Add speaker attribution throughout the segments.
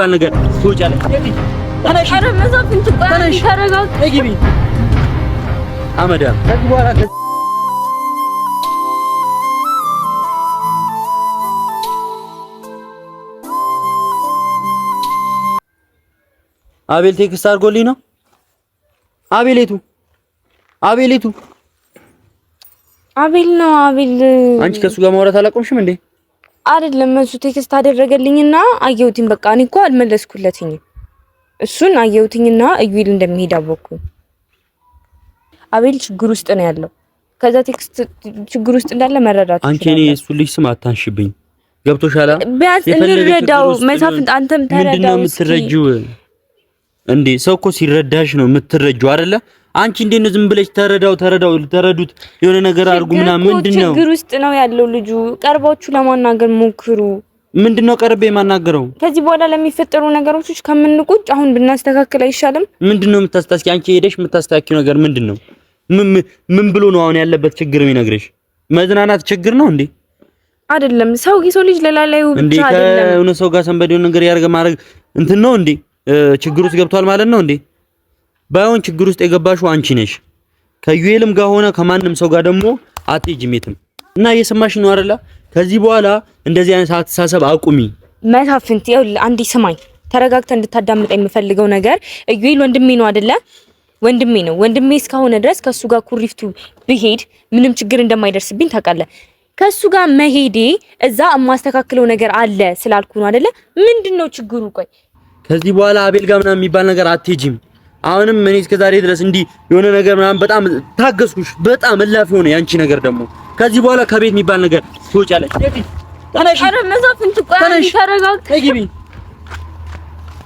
Speaker 1: ነገር ትወጫለሽ። ተነሽ፣ ተነሽ፣ ግቢ አመዳም። ከዚህ በኋላ አቤል text አድርጎልኝ ነው። አቤሌቱ አቤሌቱ
Speaker 2: አቤል ነው አቤል።
Speaker 1: አንቺ ከሱ ጋር ማውራት አላቆምሽም እንዴ?
Speaker 2: አይደለም እሱ text አደረገልኝና አየሁትኝ። በቃ እኔ እኮ አልመለስኩለትኝ። እሱን አየሁትኝና እዩል እንደሚሄድ አወቅኩኝ። አቤል ችግር ውስጥ ነው ያለው። ከዛ text ችግር ውስጥ እንዳለ መረዳት
Speaker 1: አንቺ እኔ እሱ ልጅ ስም አታንሽብኝ። ገብቶሻል?
Speaker 2: ቢያንስ እንረዳው። መሳፍንት አንተም ተረዳው።
Speaker 1: ምንድነው የምትረጂው እንዴ? ሰው እኮ ሲረዳሽ ነው የምትረጂው አይደለ? አንቺ እንዴት ነው ዝም ብለሽ ተረዳው ተረዳው ተረዱት የሆነ ነገር አድርጉ ምናምን ምንድነው?
Speaker 2: ችግር ውስጥ ነው ያለው ልጁ። ቀርባችሁ ለማናገር ሞክሩ።
Speaker 1: ምንድነው ቀርቤ የማናገረው?
Speaker 2: ከዚህ በኋላ ለሚፈጠሩ ነገሮች ከምንቁጭ አሁን ብናስተካክል አይሻልም?
Speaker 1: ምንድነው የምታስታስኪ? አንቺ ሄደሽ የምታስተካኪው ነገር ምንድነው? ምን ብሎ ነው አሁን ያለበት ችግር የሚነግርሽ? መዝናናት ችግር ነው እንዴ?
Speaker 2: አይደለም። ሰው የሰው ልጅ ለላላዩ ብቻ አይደለም።
Speaker 1: ከሆነ ሰው ጋር ሰንበዴ የሆነ ነገር ያደርገ ማድረግ እንትን ነው እንዴ? ችግር ውስጥ ገብቷል ማለት ነው እንዴ? ባይሆን ችግር ውስጥ የገባሽው አንቺ ነሽ። ከዩኤልም ጋር ሆነ ከማንም ሰው ጋር ደግሞ አትሄጂም የትም። እና እየሰማሽ ነው አይደለ? ከዚህ በኋላ እንደዚህ አይነት አስተሳሰብ አቁሚ።
Speaker 2: መሳፍንት፣ ይኸውልህ አንዴ ስማኝ፣ ተረጋግተህ እንድታዳምጠ የምፈልገው ነገር እዩኤል ወንድሜ ነው አይደለ? ወንድሜ ነው። ወንድሜ እስከሆነ ድረስ ከሱ ጋር ኩሪፍቱ ብሄድ ምንም ችግር እንደማይደርስብኝ ታውቃለህ። ከሱ ጋር መሄዴ እዛ የማስተካክለው ነገር አለ ስላልኩ ነው አይደለ? ምንድነው ችግሩ? ቆይ
Speaker 1: ከዚህ በኋላ አቤል ጋር ምናምን የሚባል ነገር አትሄጂም። አሁንም እኔ እስከ ዛሬ ድረስ እንዲህ የሆነ ነገር ምናምን በጣም ታገስኩሽ። በጣም እላፊ ሆነ ያንቺ ነገር ደግሞ። ከዚህ በኋላ ከቤት የሚባል ነገር ትወጫለሽ። ተነሽ፣ ተነሽ፣ ግቢ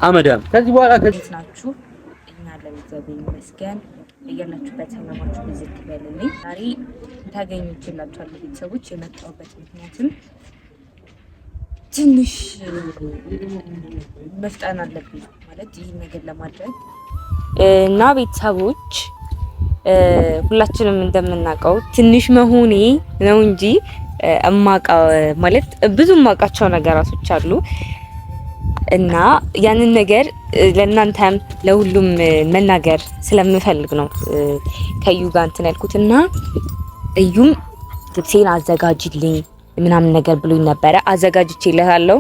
Speaker 1: አመዳም። ከዚህ በኋላ
Speaker 2: ከዚህ ናችሁ። እኛ አለን፣ እግዚአብሔር ይመስገን። እያላችሁበት ሰላማችሁ ብዝት ይበልልኝ። ዛሬ ታገኙችላችኋለሁ ቤተሰቦች። የመጣሁበት ምክንያትም ትንሽ መፍጠን አለብኝ ማለት ይህን ነገር ለማድረግ እና ቤተሰቦች ሁላችንም እንደምናውቀው ትንሽ መሆኔ ነው እንጂ እማቃ ማለት ብዙ እማቃቸው ነገራቶች አሉ እና ያንን ነገር ለእናንተም ለሁሉም መናገር ስለምፈልግ ነው ከእዩ ጋር እንትን ያልኩት። እና እዩም ልብሴን አዘጋጅልኝ ምናምን ነገር ብሎኝ ነበረ። አዘጋጅቼለታለሁ።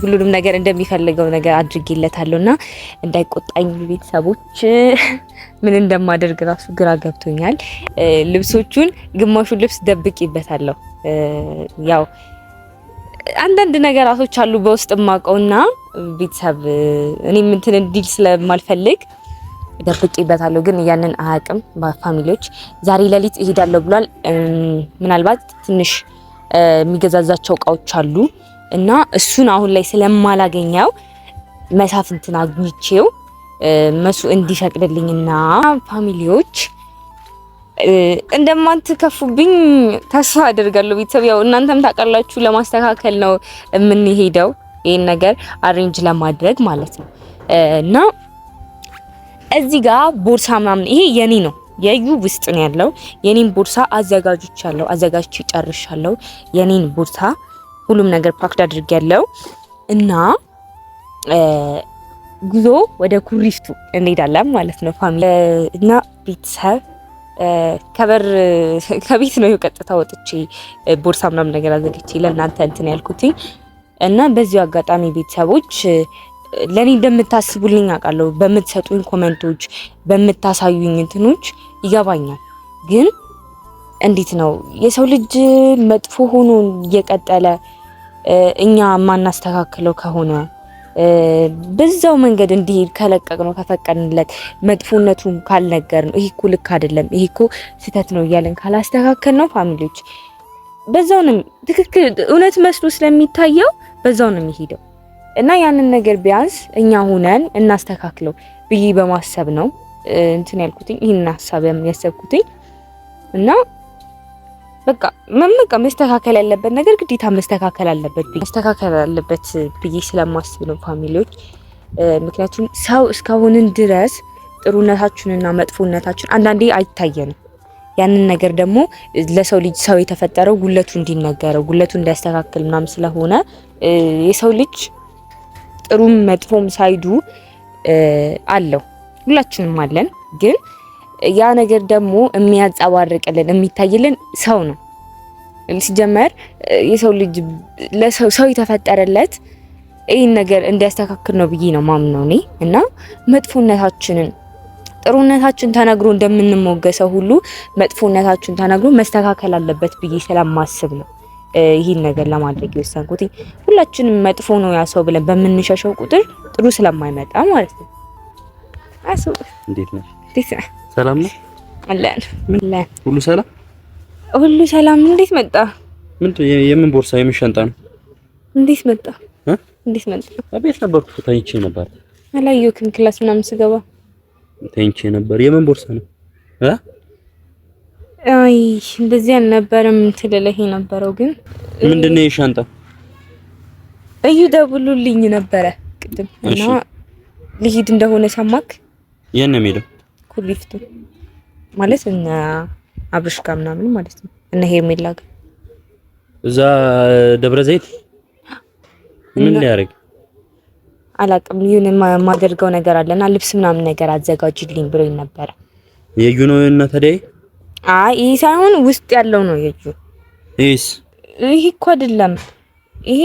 Speaker 2: ሁሉንም ነገር እንደሚፈልገው ነገር አድርጌለታለሁ እና እንዳይቆጣኝ ቤተሰቦች፣ ምን እንደማደርግ ራሱ ግራ ገብቶኛል። ልብሶቹን ግማሹን ልብስ ደብቄበታለሁ። ያው አንዳንድ ነገራቶች አሉ በውስጥ የማውቀውና ቤተሰብ እኔም እንትን እንዲል ስለማልፈልግ ደብቄበታለሁ። ግን ያንን አያውቅም። Family ዎች ዛሬ ሌሊት እሄዳለሁ ብሏል። ምናልባት ትንሽ የሚገዛዛቸው እቃዎች አሉ እና እሱን አሁን ላይ ስለማላገኘው መሳፍንትን አግኝቼው መሱ እንዲፈቅድልኝና family ዎች እንደማትከፉብኝ ተስፋ አደርጋለሁ። ቤተሰብ ያው እናንተም ታውቃላችሁ፣ ለማስተካከል ነው የምንሄደው ይህን ነገር arrange ለማድረግ ማለት ነው። እና እዚህ ጋር ቦርሳ ምናምን ይሄ የኔ ነው የዩ ውስጥ ነው ያለው። የኔን ቦርሳ አዘጋጅቻለሁ፣ አዘጋጅቼ ጨርሻለሁ። የኔን ቦርሳ ሁሉም ነገር packed አድርጌያለሁ እና ጉዞ ወደ ኩሪፍቱ እንሄዳለን ማለት ነው family እና ቤተሰብ። ከበር ከቤት ነው ቀጥታ ወጥቼ ቦርሳ ምናምን ነገር አዘጋጅቼ ለእናንተ እንትን ያልኩትኝ። እና በዚሁ አጋጣሚ ቤተሰቦች ለእኔ እንደምታስቡልኝ አውቃለሁ። በምትሰጡኝ comment ኦች፣ በምታሳዩኝ እንትኖች ይገባኛል። ግን እንዴት ነው የሰው ልጅ መጥፎ ሆኖ እየቀጠለ እኛ የማናስተካክለው ከሆነ፣ በዛው መንገድ እንዲሄድ ከለቀቅ ነው ከፈቀድንለት፣ መጥፎነቱን ካልነገር ነው ይሄ እኮ ልክ አይደለም፣ ይሄ እኮ ስህተት ነው እያለን ካላስተካከል ነው family ዎች፣ በዛው ነው ትክክል እውነት መስሎ ስለሚታየው በዛው ነው የሚሄደው። እና ያንን ነገር ቢያንስ እኛ ሆነን እናስተካክለው ብዬ በማሰብ ነው እንትን ያልኩትኝ፣ ይህንን ሀሳብ ያሰብኩትኝ። እና በቃ መመቃ መስተካከል ያለበት ነገር ግዴታ መስተካከል አለበት መስተካከል አለበት ብዬ ስለማስብ ነው family ዎች። ምክንያቱም ሰው እስካሁንን ድረስ ጥሩነታችንና መጥፎነታችን አንዳንዴ አይታየንም። ያንን ነገር ደግሞ ለሰው ልጅ ሰው የተፈጠረው ጉለቱ እንዲነገረው ጉለቱ እንዲያስተካክል ምናምን ስለሆነ የሰው ልጅ ጥሩም መጥፎም side ኡ አለው፣ ሁላችንም አለን። ግን ያ ነገር ደግሞ የሚያንጸባርቅልን የሚታይልን ሰው ነው። ሲጀመር የሰው ልጅ ለሰው ሰው የተፈጠረለት ይህን ነገር እንዲያስተካክል ነው ብዬ ነው ማምነው እኔ። እና መጥፎነታችንን ጥሩነታችን ተነግሮ እንደምንሞገሰው ሁሉ መጥፎነታችን ተነግሮ መስተካከል አለበት ብዬ ስለማስብ ነው ይህን ነገር ለማድረግ የወሰንኩት። ሁላችንም መጥፎ ነው ያ ሰው ብለን በምንሸሸው ቁጥር ጥሩ ስለማይመጣ ማለት ነው። አሱ
Speaker 1: እንዴት ነሽ?
Speaker 2: እንዴት ነህ?
Speaker 1: ሰላም ነው
Speaker 2: አለን።
Speaker 1: ሁሉ ሰላም፣
Speaker 2: ሁሉ ሰላም። እንዴት መጣ?
Speaker 1: ምንድን የምን ቦርሳ የምን ሻንጣ ነው?
Speaker 2: እንዴት መጣ? እንዴት መጣ?
Speaker 1: ቤት ነበርኩ፣ ተኝቼ ነበር።
Speaker 2: አላየሁክም። class ምናምን ስገባ
Speaker 1: ተኝቼ ነበር። የምን ቦርሳ ነው?
Speaker 2: አይ እንደዚህ አልነበረም ትልልህ የነበረው ግን
Speaker 1: ምንድን ነው የሻንጣ?
Speaker 2: እዩ ደውሎልኝ ነበረ ቅድም እና ልሂድ እንደሆነ ሰማክ?
Speaker 1: የት ነው የሚሄደው?
Speaker 2: ኩሪፍቱ ማለት እነ አብርሽ ጋር ምናምን ማለት ነው፣ እነ ሄርሜላ ጋር
Speaker 1: እዛ ደብረ ዘይት ምን ሊያደርግ
Speaker 2: አላውቅም። ይሁን የማደርገው ነገር አለና ልብስ ምናምን ነገር አዘጋጅልኝ ብሎኝ ነበረ።
Speaker 1: የዩ ነው እና ታዲያ
Speaker 2: አይ ይሄ ሳይሆን ውስጥ ያለው ነው የዩ።
Speaker 1: ይሄስ
Speaker 2: ይሄ እኮ አይደለም፣ ይሄ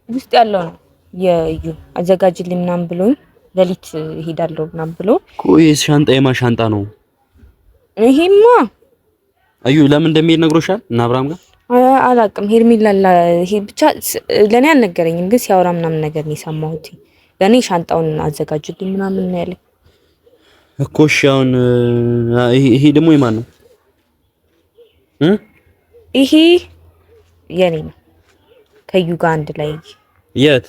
Speaker 2: ውስጥ ያለው ነው የዩ። አዘጋጅልኝ ምናምን ብሎኝ ሌሊት እሄዳለሁ ምናምን ብሎ
Speaker 1: እኮ። ይሄስ ሻንጣ የማ ሻንጣ ነው?
Speaker 2: ይሄማ
Speaker 1: እዩ ለምን እንደሚሄድ ነግሮሻል? እና አብርሃም ጋር
Speaker 2: አላውቅም። ሄርሜላ ይሄ ብቻ ለኔ አልነገረኝም፣ ግን ሲያወራ ምናምን ነገር ነው የሰማሁት። ለኔ ሻንጣውን አዘጋጅልኝ ምናምን ነው ያለኝ
Speaker 1: እኮ። እሺ አሁን ይሄ ደግሞ የማን ነው?
Speaker 2: ይሄ የኔ ነው ከዩ ጋር አንድ ላይ።
Speaker 1: የት?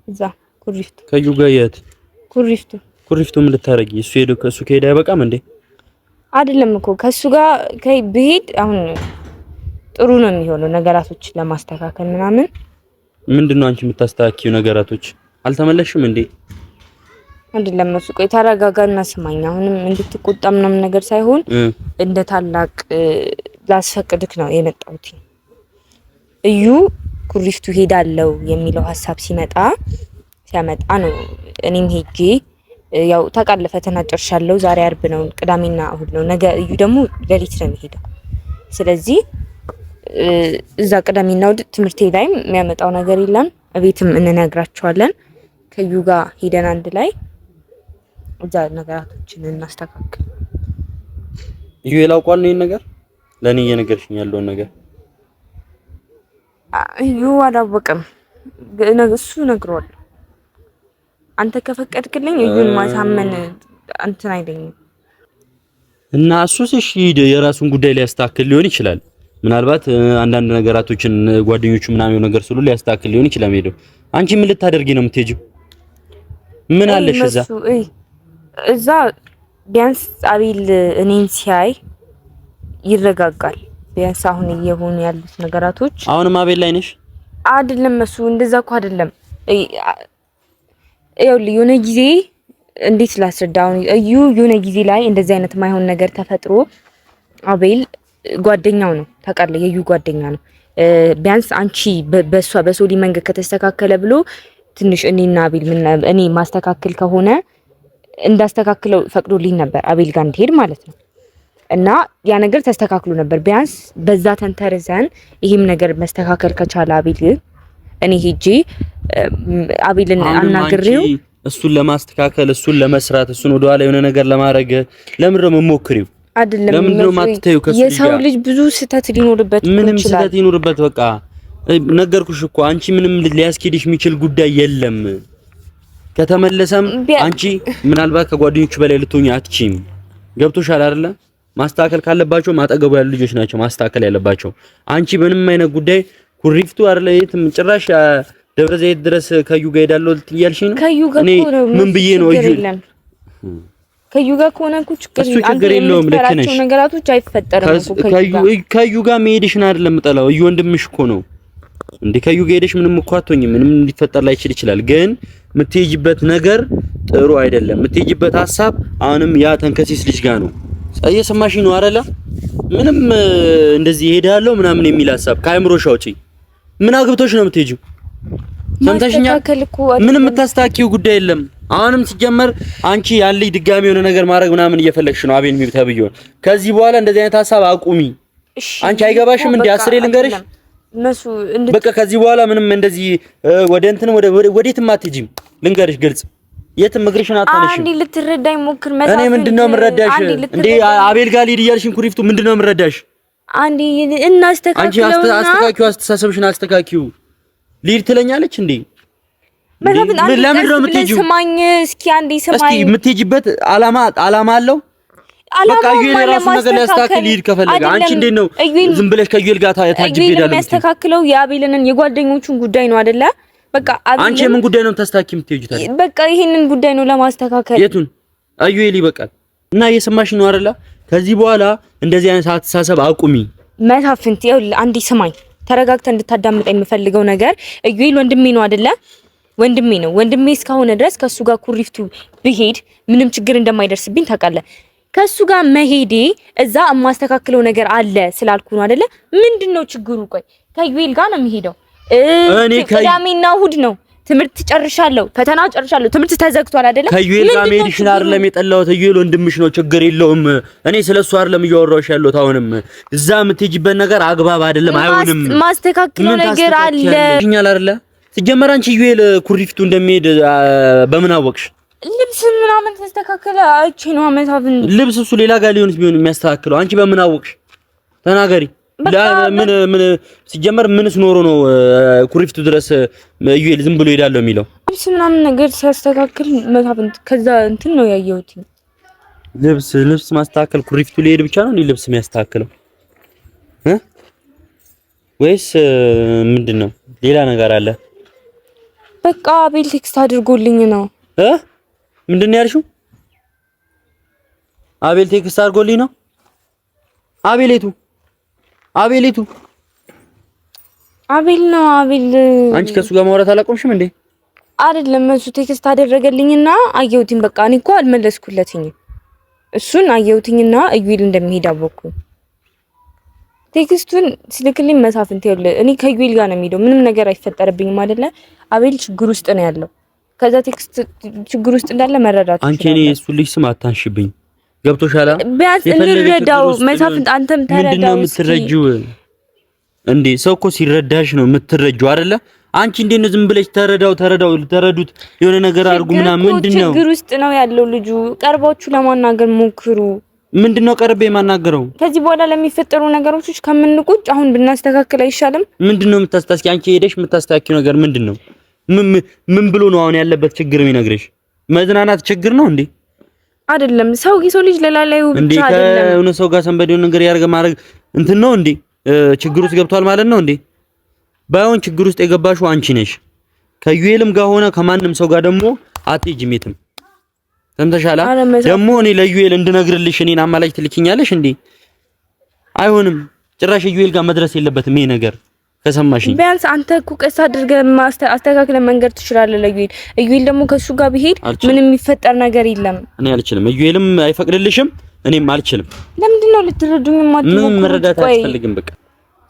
Speaker 2: እዛ ኩሪፍቱ።
Speaker 1: ከዩ ጋር የት?
Speaker 2: ኩሪፍቱ።
Speaker 1: ኩሪፍቱ ምን ልታረጊ? እሱ ሄዶ ከእሱ ከሄደ አይበቃም እንዴ?
Speaker 2: አይደለም እኮ ከእሱ ጋር ብሄድ አሁን ጥሩ ነው የሚሆነው ነገራቶችን ለማስተካከል ምናምን።
Speaker 1: ምንድነው አንቺ የምታስተካኪው ነገራቶች? አልተመለሽም እንዴ?
Speaker 2: አይደለም እሱ፣ ቆይ ተረጋጋና ስማኝ። አሁንም እንድትቆጣ ምናምን ነገር ሳይሆን እንደ ታላቅ ላስፈቅድክ ነው የመጣሁት። እዩ ኩሪፍቱ ሄዳለው የሚለው ሀሳብ ሲመጣ ሲያመጣ ነው እኔም ሄጄ፣ ያው ታውቃለህ፣ ፈተና ጨርሻለሁ። ዛሬ አርብ ነው፣ ቅዳሜና እሁድ ነው። ነገ እዩ ደግሞ ሌሊት ነው የሚሄደው። ስለዚህ እዛ ቅዳሜና እሁድ ትምህርቴ ላይም የሚያመጣው ነገር የለም። እቤትም እንነግራቸዋለን። ከዩ ጋር ሄደን አንድ ላይ እዛ ነገራቶችን እናስተካክል።
Speaker 1: እዩ ያውቋል ነው ይሄን ነገር ለእኔ እየነገርሽኝ ያለውን ነገር?
Speaker 2: እዩ አላወቅም፣ እሱ ነግሯል። አንተ ከፈቀድክልኝ እዩን ማሳመን እንትን አይለኝም።
Speaker 1: እና እሱስ እሺ የራሱን ጉዳይ ሊያስተካክል ሊሆን ይችላል። ምናልባት አንዳንድ ነገራቶችን ጓደኞቹ ምናምን ነገር ስሉ ሊያስተካክል ሊሆን ይችላል ሄደው። አንቺ ምን ልታደርጊ ነው የምትሄጂው? ምን አለሽ እዛ?
Speaker 2: እዛ ቢያንስ አቤል እኔን ሲያይ ይረጋጋል። ቢያንስ አሁን እየሆኑ ያሉት ነገራቶች
Speaker 1: አሁንም አቤል ላይ ነሽ?
Speaker 2: አይደለም እሱ እንደዛ እኮ አይደለም። ይኸውልህ የሆነ ጊዜ እንዴት ላስረዳ? አሁን እዩ የሆነ ጊዜ ላይ እንደዚህ አይነት ማይሆን ነገር ተፈጥሮ አቤል ጓደኛው ነው ታውቃለህ፣ የዩ ጓደኛ ነው። ቢያንስ አንቺ በሷ በሶሊ መንገድ ከተስተካከለ ብሎ ትንሽ እኔና አቤል እኔ ማስተካከል ከሆነ እንዳስተካክለው ፈቅዶልኝ ነበር አቤል ጋር እንዲሄድ ማለት ነው። እና ያ ነገር ተስተካክሎ ነበር። ቢያንስ በዛ ተንተርዘን ይሄም ነገር መስተካከል ከቻለ አቤል እኔ ሄጄ አቤልን አናግሬው
Speaker 1: እሱን ለማስተካከል፣ እሱን ለመስራት፣ እሱን ወደኋላ የሆነ ነገር ለማድረግ ለምን ነው የምሞክሪው?
Speaker 2: አይደለም
Speaker 1: ለምንድን ነው የማትተይው? ከሱ
Speaker 2: የሰው ልጅ ብዙ ስህተት ሊኖርበት
Speaker 1: ምንም ስህተት ይኖርበት። በቃ ነገርኩሽ እኮ አንቺ ምንም ሊያስኬድሽ የሚችል ጉዳይ የለም። ከተመለሰም አንቺ ምናልባት ከጓደኞቹ በላይ ልትሆኚ አትችይም። ገብቶሻል አይደለ? ማስተካከል ካለባቸው ማጠገቡ ያሉ ልጆች ናቸው ማስተካከል ያለባቸው። አንቺ ምንም አይነት ጉዳይ ኩሪፍቱ አይደለ የትም ጭራሽ ደብረ ዘይት ድረስ ከዩ ጋር ሄዳለሁ እያልሽኝ ነው።
Speaker 2: ከዩ ጋር
Speaker 1: እኔ ምን ብዬ ነው እዩ
Speaker 2: ከዩ ጋር ከሆነ እኮ
Speaker 1: ችግር የለውም። ልክ ነሽ።
Speaker 2: ነገራቶች አይፈጠርም እኮ
Speaker 1: ከዩ ጋር መሄድሽን አይደለም የምጠላው፣ እዩ ወንድምሽ እኮ ነው እንዴ። ከዩ ጋር ሄደሽ ምንም እኮ አትሆኝም። ምንም ሊፈጠር ላይችል ይችላል፣ ግን የምትሄጂበት ነገር ጥሩ አይደለም። የምትሄጂበት ሀሳብ አሁንም ያ ተንከሲስ ልጅ ጋር ነው። እየሰማሽኝ ነው አይደለ? ምንም እንደዚህ እሄዳለሁ ምናምን የሚል ሀሳብ ከአእምሮሽ አውጪ። ምን አግብቶሽ ነው የምትሄጂው? ሰምተሽኛል? ምንም የምታስተካክዪው ጉዳይ የለም። አሁንም ሲጀመር አንቺ ያን ልጅ ድጋሚ የሆነ ነገር ማድረግ ምናምን እየፈለግሽ ነው። አቤል ተብዬውን ከዚህ በኋላ እንደዚህ አይነት ሀሳብ አቁሚ። አንቺ አይገባሽም እንዴ? አስሬ ልንገርሽ በቃ ከዚህ በኋላ ምንም እንደዚህ ወደ እንትን ወደ ወዴትም አትሄጂም። ልንገርሽ ግልጽ የትም እግርሽን አታነሽም።
Speaker 2: አንዴ ልትረዳኝ ሞክር።
Speaker 1: እኔ ምንድነው የምረዳሽ እንዴ? አቤል ጋር ልሂድ እያልሽኝ ኩሪፍቱ ምንድነው የምረዳሽ?
Speaker 2: አንዴ እናስተካክለውና
Speaker 1: አንቺ አስተካኪው፣ አስተሳሰብሽን አስተካኪው። ልሂድ ትለኛለች እንዴ? ለምንድን ነው የምትሄጂው?
Speaker 2: ስማኝ እስኪ አንዴ ስማኝ
Speaker 1: እስኪ። የምትሄጂበት አላማ አላማ አለው። በቃ እዩኤል የራሱ ነገር ሊያስተካክል ይሄድ ከፈለገ፣ አንቺ እንዴት ነው ዝም ብለሽ ከእዩኤል ጋር ታጅቤ እሄዳለሁ?
Speaker 2: የሚያስተካክለው የአቤልንን የጓደኞቹን ጉዳይ ነው አይደለ? በቃ
Speaker 1: አቤል፣ አንቺ የምን ጉዳይ ነው የምታስተካክይ የምትሄጂው ታዲያ?
Speaker 2: በቃ ይሄንን ጉዳይ ነው ለማስተካከል።
Speaker 1: የቱን? እዩኤል ይበቃል። እና እየሰማሽ ነው አይደለ? ከዚህ በኋላ እንደዚህ አይነት አስተሳሰብ አቁሚ።
Speaker 2: መሳፍንት፣ ይኸውልህ አንዴ ስማኝ፣ ተረጋግተህ እንድታዳምጠኝ የምፈልገው ነገር እዩኤል ወንድሜ ነው አይደለ? ወንድሜ ነው። ወንድሜ እስከሆነ ድረስ ከሱ ጋር ኩሪፍቱ ብሄድ ምንም ችግር እንደማይደርስብኝ ታውቃለህ። ከሱ ጋር መሄዴ እዛ የማስተካክለው ነገር አለ ስላልኩ ነው አይደለ? ምንድነው ችግሩ? ቆይ ከዩኤል ጋር ነው የሚሄደው። እኔ ቅዳሜና እሑድ ነው ትምህርት ጨርሻለሁ፣ ፈተና ጨርሻለሁ። ትምህርት ተዘግቷል አይደለ?
Speaker 1: ከዩኤል ጋር መሄድሽን አይደለም የጠላሁት። ዩኤል ወንድምሽ ነው፣ ችግር የለውም። እኔ ስለሱ አይደለም እያወራሁሽ ያለሁት። አሁንም እዛ የምትሄጂበት ነገር አግባብ አይደለም፣ አይሆንም።
Speaker 2: ማስተካክለው ነገር አለ
Speaker 1: አይደለ? ሲጀመር አንቺ ዩኤል ኩሪፍቱ እንደሚሄድ በምን አወቅሽ?
Speaker 2: ልብስ ምናምን ተስተካከለ አይቼ ነው አመታብን
Speaker 1: ልብስ እሱ ሌላ ጋር ሊሆን ቢሆን የሚያስተካክለው አንቺ በምን አወቅሽ? ተናገሪ። ምን ምን ሲጀመር ምንስ ኖሮ ነው ኩሪፍቱ ድረስ እዩኤል ዝም ብሎ ሄዳለሁ የሚለው?
Speaker 2: ልብስ ምናምን ነገር ሲያስተካክል መታብን ከዛ እንትን ነው ያየሁት።
Speaker 1: ልብስ ልብስ ማስተካከል ኩሪፍቱ ሊሄድ ብቻ ነው እንዴ ልብስ የሚያስተካክለው እ ወይስ ምንድን ነው ሌላ ነገር አለ?
Speaker 2: በቃ አቤል text አድርጎልኝ ነው
Speaker 1: እ ምንድን ነው ያልሽው? አቤል text አድርጎልኝ ነው። አቤል የቱ? አቤል የቱ?
Speaker 2: አቤል ነው አቤል።
Speaker 1: አንቺ ከሱ ጋር ማውራት አላቆምሽም እንዴ?
Speaker 2: አይደለም እሱ text አደረገልኝና አየሁትኝ። በቃ እኔ እኮ አልመለስኩለትኝም። እሱን አየሁትኝና እዩኤል እንደሚሄድ አወቅኩኝ። text ኡን ሲልክልኝ መሳፍንት ይኸውልህ፣ እኔ ከዩኤል ጋር ነው የሚሄደው፣ ምንም ነገር አይፈጠርብኝም አይደለ? አቤል ችግር ውስጥ ነው ያለው። ከዛ text ችግር ውስጥ እንዳለ መረዳት
Speaker 1: አንቺ እኔ የእሱ ልጅ ስም አታንሽብኝ። ገብቶሻል?
Speaker 2: ቢያንስ እንረዳው መሳፍንት፣ አንተም ተረዳው።
Speaker 1: ምንድነው የምትረጂው እንዴ? ሰው እኮ ሲረዳሽ ነው የምትረጂው አይደለ? አንቺ እንዴት ነው ዝም ብለሽ ተረዳው ተረዳው ተረዱት የሆነ ነገር አድርጉ ምናምን ምንድነው?
Speaker 2: ችግር ውስጥ ነው ያለው ልጁ። ቀርባችሁ ለማናገር ሞክሩ።
Speaker 1: ምንድነው ቀርቤ የማናገረው?
Speaker 2: ከዚህ በኋላ ለሚፈጠሩ ነገሮች ከምንቁጭ አሁን ብናስተካክል አይሻልም?
Speaker 1: ምንድነው የምታስታስኪ? አንቺ ሄደሽ የምታስተካክዪው ነገር ምንድነው? ምን ብሎ ነው አሁን ያለበት ችግር የሚነግርሽ? መዝናናት ችግር ነው እንዴ?
Speaker 2: አይደለም። ሰው የሰው ልጅ ለላላዩ ብቻ አይደለም።
Speaker 1: ከሆነ ሰው ጋር ሰንበዴ የሆነ ነገር ያደርገ ማድረግ እንትን ነው እንዴ? ችግር ውስጥ ገብቷል ማለት ነው እንዴ? ባይሆን ችግር ውስጥ የገባሽው አንቺ ነሽ። ከዩኤልም ጋር ሆነ ከማንም ሰው ጋር ደግሞ አትሄጂም የትም። ሰምተሻል? ደግሞ እኔ ለዩኤል እንድነግርልሽ እኔን አማላጅ ትልኪኛለሽ እንዴ? አይሆንም። ጭራሽ ዩኤል ጋር መድረስ የለበትም ይሄ ነገር። ከሰማሽኝ
Speaker 2: ቢያንስ አንተ እኮ ቀስ አድርገህ አስተካክለህ መንገድ ትችላለህ ለዩኤል። እዩኤል ደግሞ ከሱ ጋር ቢሄድ ምንም የሚፈጠር ነገር የለም።
Speaker 1: እኔ አልችልም። እዩኤልም አይፈቅድልሽም፣ እኔም አልችልም።
Speaker 2: ለምንድን ነው ልትረዱኝ የማትሞክሩት?
Speaker 1: ምንም መረዳት አያስፈልግም። በቃ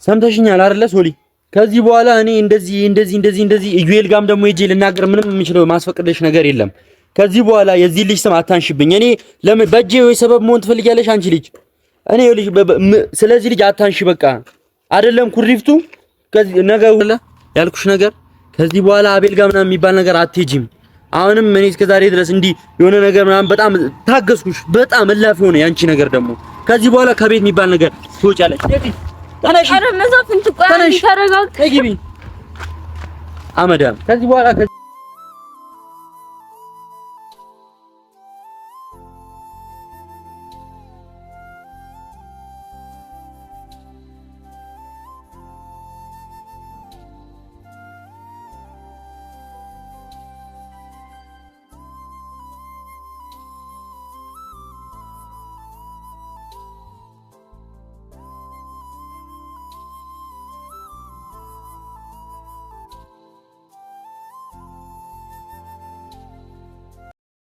Speaker 1: ሰምተሽኛል አይደለ ሶሊ? ከዚህ በኋላ እኔ እንደዚህ እንደዚህ እንደዚህ እንደዚህ እዩኤል ጋርም ደግሞ ሄጄ ልናገር ምንም የምችለው ማስፈቅድልሽ ነገር የለም። ከዚህ በኋላ የዚህ ልጅ ስም አታንሽብኝ። እኔ ለምን በእጄ ወይ ሰበብ መሆን ትፈልጊያለሽ አንቺ ልጅ? እኔ ልጅ ስለዚህ ልጅ አታንሺ። በቃ አይደለም ኩሪፍቱ ከዚህ ነገር ያልኩሽ ነገር ከዚህ በኋላ አቤል ጋር ምናምን የሚባል ነገር አትሄጂም። አሁንም እኔ እስከ ዛሬ ድረስ እንዲህ የሆነ ነገር ምናምን በጣም ታገስኩሽ። በጣም እላፊ ሆነ ያንቺ ነገር ደግሞ ከዚህ በኋላ ከቤት የሚባል ነገር ትወጫለሽ። ተነሽ፣ ተነሽ፣ ግቢ አመዳም። ከዚህ በኋላ